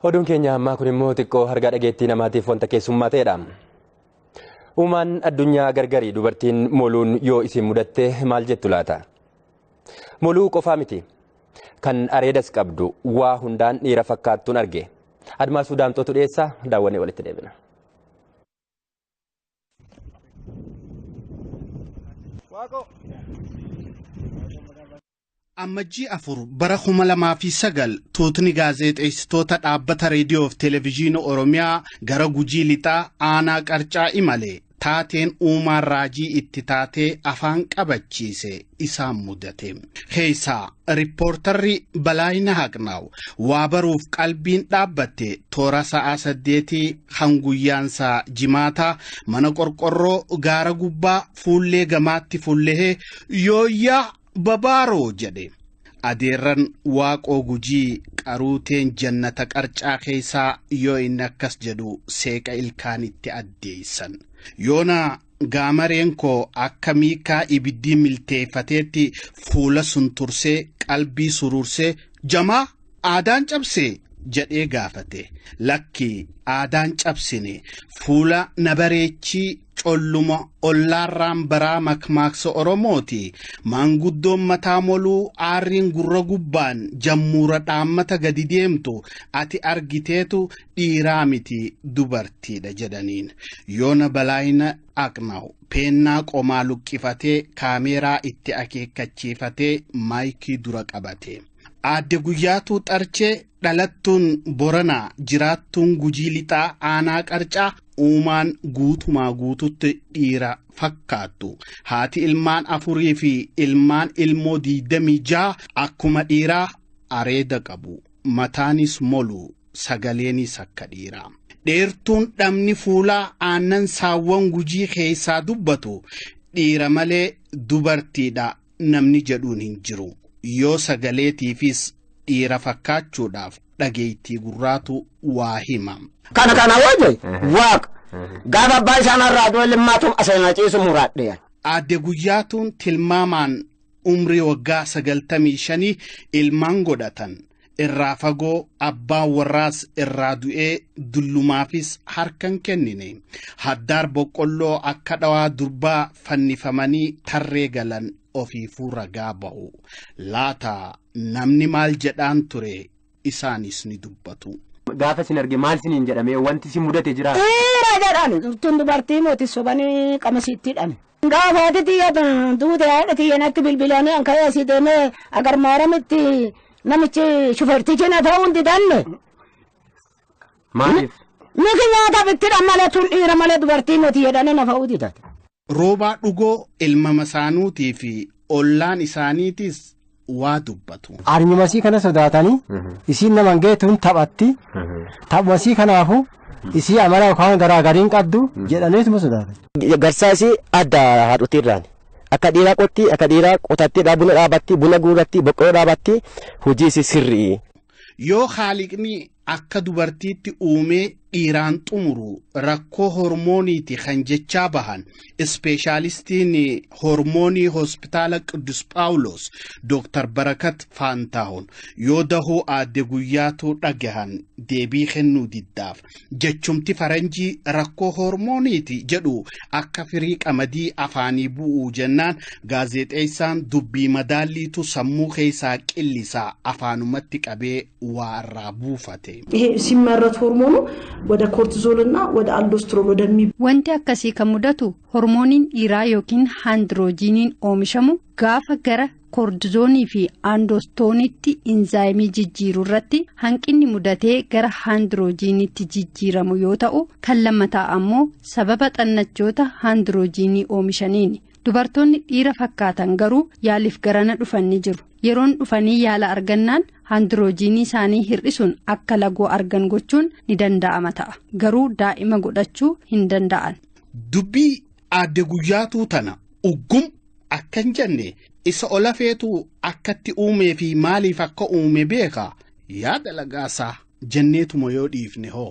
Oduun keenya ammaa kun immoo xiqqoo hargaa dhageettii namaatiif wanta keessummaa ta'edha. Uumaan addunyaa gargarii dubartiin moluun yoo isin mudatte maal jettu laata? Moluu qofaa miti. Kan areedas qabdu waa hundaan dhiira fakkaattuun arge. Admaasuu Daamxootu dhiyeessa, daawwannee walitti deebina. Ammajjii 4 bara 2009 tuutni gaazexeessitoota dhaabbata reediyoo fi televezyiinii Oromiyaa gara Gujii Lixaa aanaa Qarcaa imale taateen uumaan raajii itti taatee afaan qabachiise isaan mudate. Keessaa riippoortarri Balaayina Haqnaaw waa baruuf qalbiin dhaabbatte toora sa'aa 8 kan guyyaansaa jimaataa mana qorqorroo gaara gubbaa fuullee gamaatti fuullehee yooyyaa babaaroo jedhe. Adeerran Waaqoo Gujii qaruuteen jannata Qarcaa keessaa yoo inni akkas jedhu seeqa ilkaanitti addeessan. Yoona gaamareen koo akka miikaa ibiddii milteeffateetti fuula sun tursee qalbii surursee jamaa aadaan cabsee jedhee gaafate. Lakki aadaan cabsine fuula na bareechii colluma ollaarraan baraa makmaaksa Oromooti. Maanguddoon mataa moluu aarriin gurra gubbaan jammuura dhaammata gadi deemtu ati argiteetu dhiiraa miti dubartiidha jedhaniin. Yoona Balaayina Aqnaaw peennaa qomaa luqqifatee kaameeraa itti akeekkachiifatee maayikii dura qabate. Aadde Guyyaatuu Xarchee dhalattuun Boranaa jiraattuun Gujii Lixaa aanaa Qarcaa uumaan guutumaa guututti dhiira fakkaattu. Haati ilmaan 4 fi ilmaan ilmoo 26 akkuma dhiiraa areeda qabu. Mataanis molu sagaleenis akka dhiiraa. Dheertuun dhabni fuulaa aannan saawwan Gujii keessaa dubbatu dhiira malee dubartiidha namni jedhuun hin jiru. Yoo sagaleetiifis dhiira fakkaachuudhaaf dhageettii gurraatu waa hima. Kana kana wajji waaqa gaafa abbaa isaan irraa du'e limmaatuun aseenaa ciisu muraadhe. Aadde Guyyaatuun tilmaamaan umrii waggaa 95 ilmaan godhatan irraa fagoo abbaan warraas irraa du'ee dullumaafis harkan kennine. Haddaar boqqolloo akka dhawaa durbaa fannifamanii tarree galan ofiifuu ragaa ba'u. Laata namni maal jedhaan ture isaanis ni dubbatu. Gaafa isin arge maal isiniin jedhamee wanti isin mudate jira? Dhiira jedhan tun dubartii mooti sobanii qamasiitti hidhame. Gaafa haati tiyya duute haadha tiyya natti bilbilanii an ka'ee asii deemee agarmaaramitti namichi shufeertichi na ta'uu hin didanne. Maaliif? Miki nyaataaf itti hidhan malee tun dhiira malee dubartii mooti jedhanii na fa'uu didate. Roobaa dhugoo ilma masaanuutii fi ollaan isaaniitis waa dubbatu. Arnyumasii kana sodaatanii isiin nama geetuun taphatti. Taphumasii kanaafu isii amala yookaan garaagariin qabdu jedhaniituma sodaatan. Garsaasii adda haadhotiirraan akka dhiiraa qotti akka dhiiraa qotatti buna dhaabatti buna guurratti boqqolloo dhaabatti hojii isii sirrii. Yoo haaliqni akka dubartiitti uumee dhiiraan xumuru rakkoo hormooniiti kan jechaa bahan ispeeshaalistiin hormoonii hospitaala Qidus Phaawulos Dooktar Barakat Faantaahun yoo dahoo aadde Guyyaatuu dhagahan deebii kennuu diddaaf jechumti faranjii rakkoo hormooniiti jedhu akka firii qamadii afaanii bu'uu jennaan gaazexeessaan dubbii madaalliitu sammuu keessaa qillisaa afaanumatti qabee waa irraa buufate. ይሄ ሲመረት ሆርሞኑ ወደ ኮርቲዞል እና ወደ አልዶስትሮን ወደሚ Wanti akkasii kan mudatu hormooniin dhiiraa yookiin haandroojiiniin oomishamu gaafa gara koortizoonii fi andostoonitti inzaayimii jijjiiruu irratti hanqinni mudatee gara haandroojiinitti jijjiiramu yoo ta'u kan lammataa ammoo sababa xannachoota haandroojiinii oomishaniini. Dubartoonni dhiira fakkaatan garuu yaaliif garana dhufan ni jiru. Yeroon dhufanii yaala argannaan haandroojiinii isaanii hir'isuun akka lagoo argan gochuun ni danda'ama ta'a. Garuu daa'ima godhachuu hin danda'an. Dubbii aadde Guyyaatuu tana uggum akka hin jenne isa olafeetu akkatti uumee fi maaliif akka uume beeka yaa dalagaasaa jenneetuma yoo dhiifne hoo.